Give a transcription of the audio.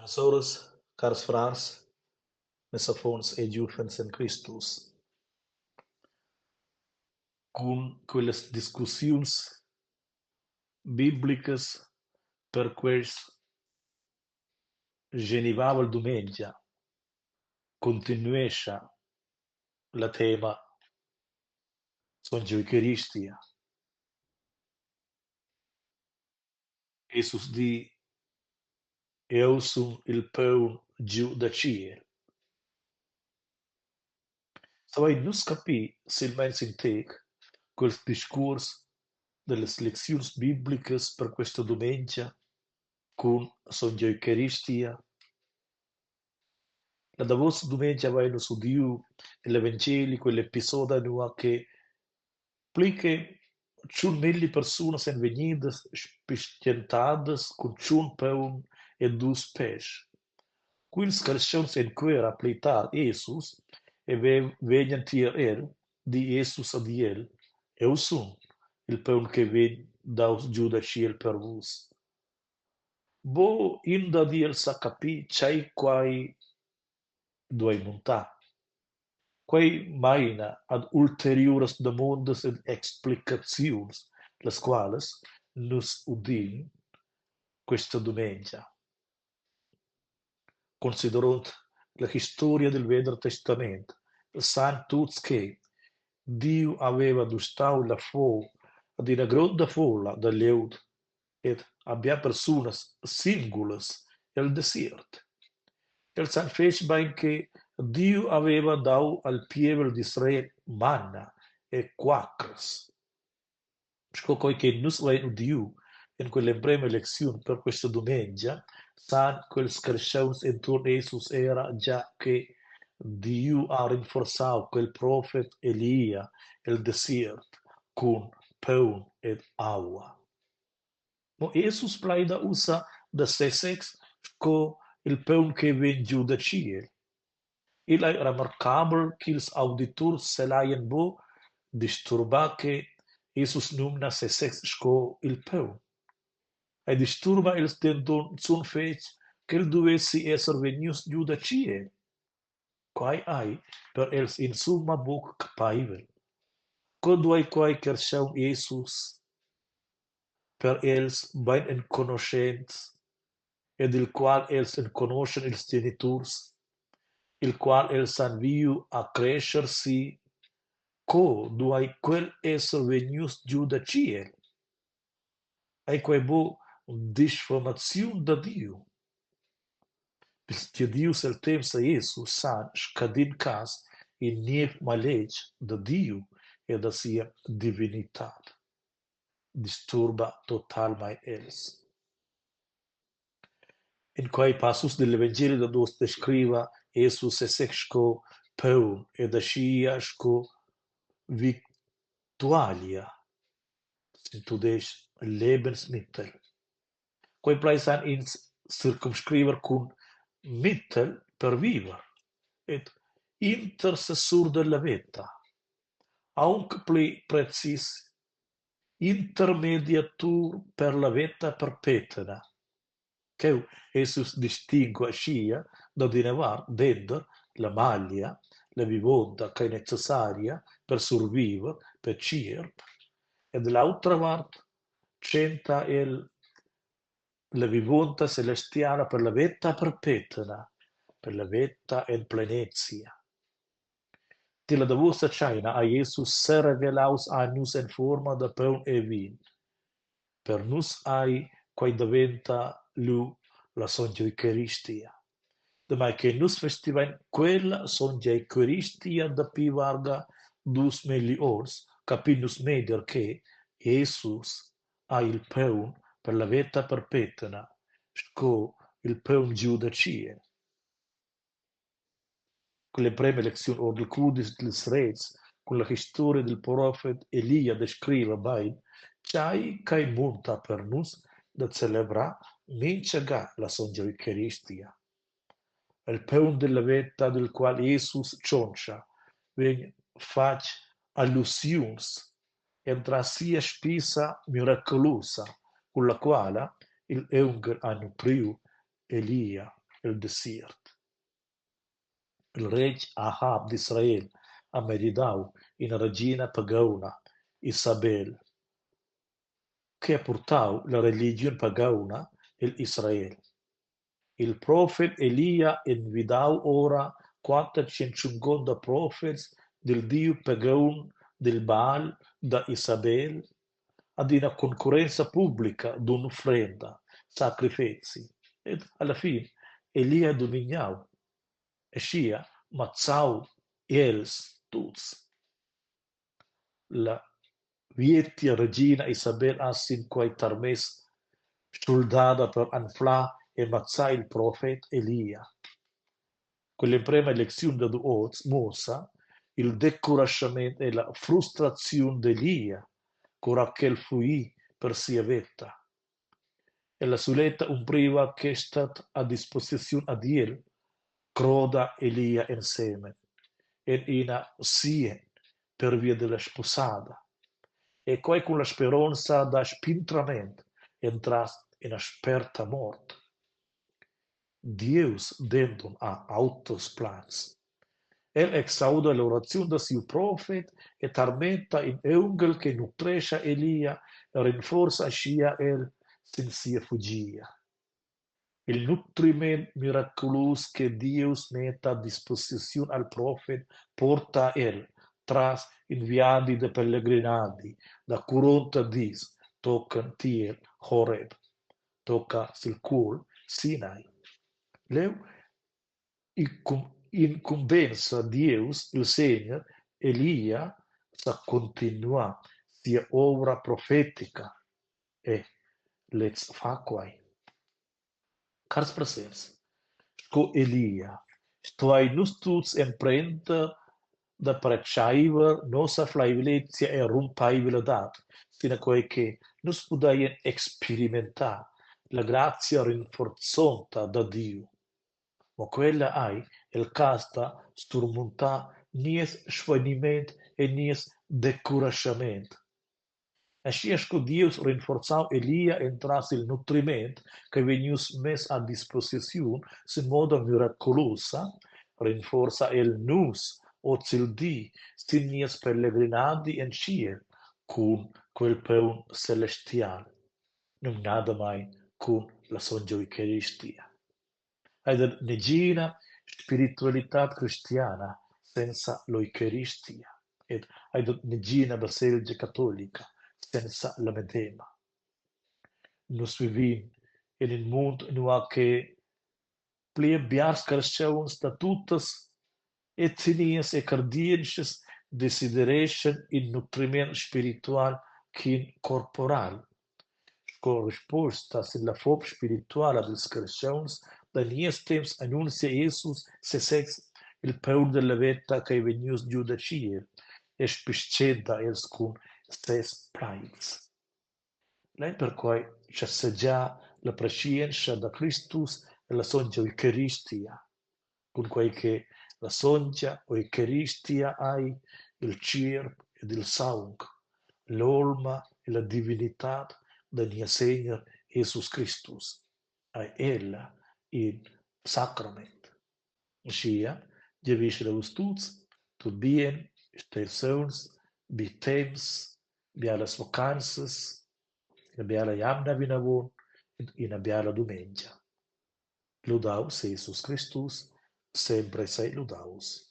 Soras, cars frars, mes affons e giuvens en Cristus. Cun quellas discussiuns biblicas per quels genivavel dumengia continuescha la tema Sontga Eucharistia. Jesus di: Eu sun il paun giu da tschiel. Savein nus capir silmeins in tec quels discuors dallas lecziuns biblicas per questa dumengia cun sontga Eucharistia? La davosa dumengia havein nus udiu egl evangeli quell'episoda nua che Pli che tschunmilli persunas ein vegnidas spisgentadas cun tschun paun e dus pèschs. Cu ils carstgauns enqueran pli tard Jesus e vegnan tier el, di Jesus ad el: «Jeu sun il paun che vegn daus giu da tschiel per vus.» Buc in dad els sa capir tgei quei duei muntar. Quei meina ad ulteriuras damondas ed explicaziuns, las qualas nus udin questa dumengia. Considerond la historia dil Veder Testament san tuts che Diu haveva dustau la fom ad ina gronda fuola da glieud ed a bia persunas singulas el desiert. Els han fetg bein che Diu haveva dau al pievel d'Israel manna e quacras. Sco quei che nus vein udiu en quell'emprema lecziun per questa dumengia, san quels carstgauns entuorn Jesus era gia che Diu ha rinforzau quel profet Elia el desiert cun paun ed aua. Mo Jesus plaida ussa da sesez sco il paun che vegn giu da tschiel. Igl ei remarcabel ch'ils auditurs selaien buc disturbar che Jesus numna sesez sco il paun. Ei disturba els denton zun fetg ch'el duessi esser vegnius giu da tschiel. Quai ei per els insumma buc capeivel. Co duei quei carstgaun Jesus per els beinenconuschents e dil qual els enconuschan ils geniturs, il qual els han viu a crescher si, co duei quel esser vegnius giu da tschiel? Ei quei buc disfamaziun da Diu? Ils gedius el temps da Jesus san scadin cass in niev maletg da Diu e da sia divinitad. Disturba totalmein els. En quei passus digl evangeli dad oz descriva Jesus sesez sco paun ed aschia sco victualia, sin tudestg Lebensmittel. Quei plaid san ins circumscriver cun mittel per viver ed intercessur dalla veta. Aunc pli precis intermediatur per la veta perpetna. Cheu Jesus distingua aschia dad ina vart denter la maglia, la vivonda ch'ei necessaria per surviver per tgierp e dall'autra vart tschenta el la vivonda celestiala per la veta perpetna, per la veta en plenezia. Tier la davosa tscheina ha Jesus serevelaus a nus en fuorma da paun e vin. Per nus ei quei daventa lu la sontga Eucharistia. Damai che nus festivein quella sontga Eucharistia dapi varga 2000 onns, capin nus meglier che Jesus ha il paun per la veta perpetna, sco il paun giu da tschiel. Quell'emprema elecziun ord il cudisch dils retgs cun la historia dil profet Elia descriva bein tgei ch'ei munta per nus da celebrar mintga ga la sontga Eucharistia. El paun dalla veta dil qual Jesus tschontscha vegn fatg allusiuns entras sia spisa miraculusa, cun la quala igl aunghel ha nutriu Elia. el desiert. Il retg Ahab d'Israel ha maridau ina regina pagauna, Isabel, che ha purtau la religiun pagauna egl Israel. Il profet Elia envidau ora 450 profets dil diu pagaun dil Baal da Isabel ad ina concurrenza publica d'unfrenda, sacrifeci. Ed alla fin Elia dumignau, aschia mazzau els tuts. La vietia regina Isabel ha sin quei tarmess schuldada per anflar e mazzar il profet Elia. Quell'emprema lecziun dad oz muossa il decuraschament e la frustraziun d'Elia, cura ch'el fui per sia veta. E la suletta umbriva che stat a disposiziun ad el, croda Elia ensemen en ina sien pervia della spussada, e quei cun la speronza da spintrament entras ina sperta mort. Dieus denton ha auters plans. El exauda l'oraziun da siu profet e tarmetta in aunghel che nutrescha Elia e rinforza aschia el sin sia fugia. Il nutriment miraculus che Dieus metta a disposiziun al profet porta el tras in viadi da pelegrinadi da curonta dis tochen tier Horeb, tocca sil cuolm Sinai. Leu incumbensa Dieus il Segner Elia sa continuar sia ovra profetica e lez fa quai. Cars presents, sco Elia stuein nus tuts emprender da pretschaiver nossa flaivlezia e rumpaivladad, sinaquei che nus pudeien experimentar la grazia rinforzonta da Diu. Mo quella ei el cass da surmuntar nies svaniment e nies decuraschament. Aschia sco Dieus rinforzau Elia entras il nutriment ch'ei vegnius mess a disposiziun sin moda miraculusa, rinforza el nus ozildi sin nies pelegrinadi en tschiel cun quel paun celestial, numnadamein cun la sontga Eucharistia. Ei dat negina spiritualitad cristiana senza l'eucaristia ed ei dat negina baselgia catolica senza la medema. Nus vivin en in mund nua che pli biars carstgauns da tuttas etnias e cardientschas desidereschan in nutriment spiritual ch'in corporal. Sco risposta sin la fom spirituala dils carstgauns da nies temps annunzia Jesus sesez il paun dalla veta ch'ei vegnius giu da tschiel e spisgenta els cun ses plaids. Lein perquei schazegiar la preschientscha da Cristus ella sontga Eucharistia, cunquei che la sontga Eucharistia ei il tgierp ed il saung, l'olma e la divinitad da Niessegner Jesus Cristus, ei ella in sacrament. Aschia giavischel a vus tuts tut bien, stei sauns, bi temps, bialas vacanzas, ina biala jamna vinavon ed ina biala dumengia. Ludaus Jesus Cristus, sempre sei ludaus.